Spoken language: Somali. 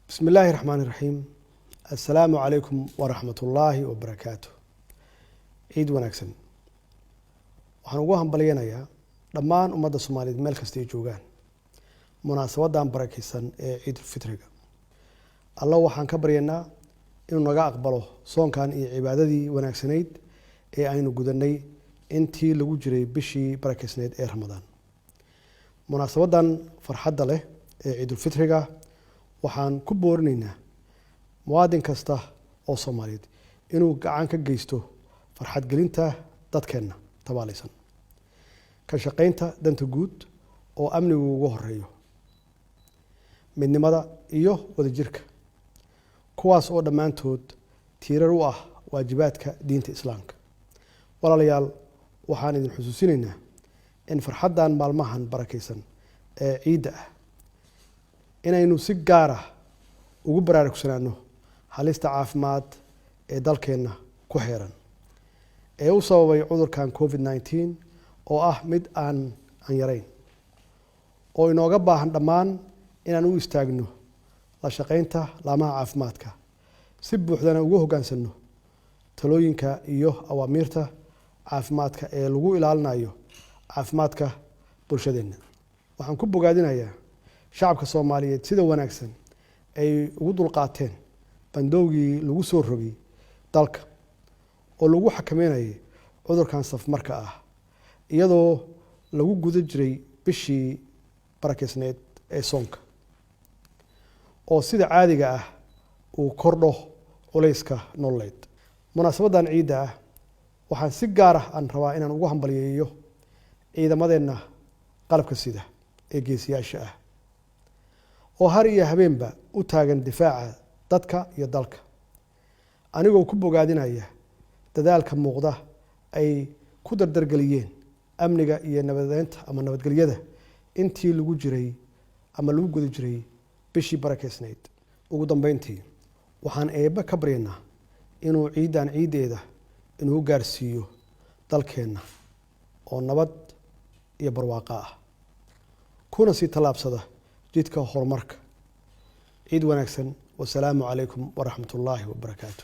Bismi illaahi raxmaani raxiim. Assalaamu calaykum waraxmat ullaahi wabarakaatu. Ciid wanaagsan. Waxaan ugu hambalyanayaa dhammaan ummadda Soomaaliyeed meel kasta ay joogaan munaasabadan barakeysan ee Ciidulfitriga. Alla waxaan ka baryanaa inuu naga aqbalo soonkan iyo cibaadadii wanaagsanayd ee aynu gudanay intii lagu jiray bishii barakeysnayd ee Ramadaan. Munaasabadan farxadda leh ee Ciidulfitriga waxaan ku boorinaynaa muwaadin kasta oo Soomaaliyeed inuu gacan ka geysto farxadgelinta dadkeenna tabaalaysan, ka shaqeynta danta guud oo amnigu ugu horeeyo, midnimada iyo wadajirka, kuwaas oo dhammaantood tiirar u ah waajibaadka diinta Islaamka. Walaalayaal, waxaan idin xusuusinaynaa in farxaddan maalmahan barakeysan ee ciidda ah inaynu si gaar ah ugu baraarugsanaano halista caafimaad ee dalkeenna ku xeeran ee u sababay cudurkan COVID-19, oo ah mid aan yarayn oo inooga baahan dhammaan inaan u istaagno la shaqeynta laamaha caafimaadka, si buuxdana ugu hoggaansanno talooyinka iyo awaamiirta caafimaadka ee lagu ilaalinayo caafimaadka bulshadeenna. Waxaan ku bogaadinayaa shacabka Soomaaliyeed sida wanaagsan ay ugu dulqaateen bandowgii lagu soo rogay dalka oo lagu xakameynayay cudurkan safmarka ah, iyadoo lagu guda jiray bishii barakeysneed ee soonka, oo sida caadiga ah uu kordho culayska nololeed. Munaasabadan ciidda ah waxaan si gaar ah aan rabaa inaan ugu hambalyeeyo ciidamadeenna qalabka sida ee geesiyaasha ah oo har iyo habeenba u taagan difaaca dadka iyo dalka, anigoo ku bogaadinaya dadaalka muuqda ay ku dardargeliyeen amniga iyo nabadeynta ama nabadgelyada intii lagu jiray ama lagu guda jiray bishii barakeysnayd. Ugu dambeyntii, waxaan Eebbe ka baryaynaa inuu ciiddan ciiddeeda inuu gaarsiiyo dalkeenna oo nabad iyo barwaaqo ah, kuna sii tallaabsada jidka horumarka. Ciid wanaagsan. Wasalaamu calaykum waraxmat ullaahi wabarakaatu.